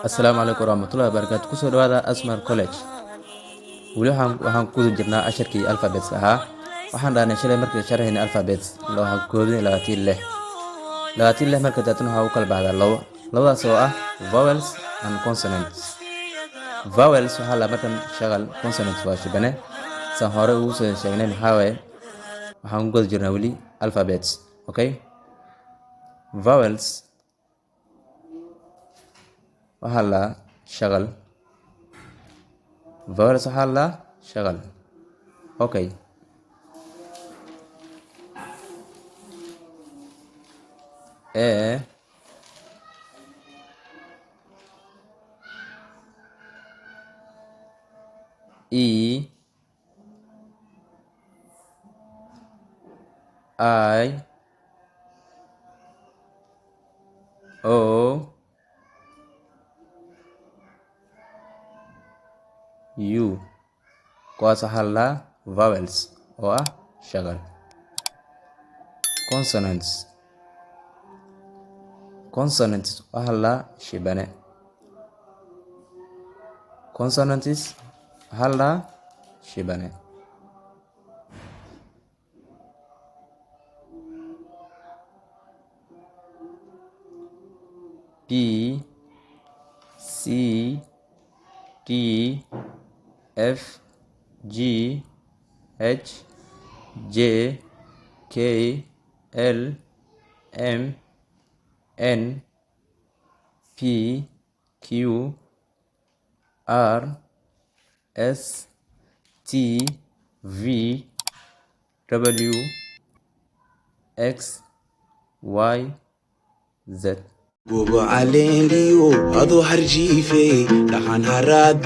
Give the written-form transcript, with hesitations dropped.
Asalaamu calaykum waraxmatullahi wabarakaatu. Kusoo dhawaada Asmar College. Weli waxaan ku guda jirnaa casharkii alphabets ahaa. Waxaan dhahnay shalay markii sharxayna alphabets waxaan koobinay 26. 26 marka daatana waxaa u kala baxdaa labo, labadaas oo ah vowels and consonants. Vowels waxaa la markan shaqal, consonants waa shibane. Saan hore ugu soo sheegnay, maxaa waaye, waxaan ku guda jirnaa weli alphabets. Okay, vowels waxaa la shaqal, vowels waxaa la shaqal. Okay, A, E, I, O, U, kuwaas waxaa la vowels oo ah shaqal. Consonants, consonants waxaa la shibane. Consonants waxaa la shibane. B, C, D, F, G, H, J, K, L, M, N, P, Q, R, S, T, V, W, X, Y, Z. Gobo caleeliyo adoo harjiife dhaxan haraad.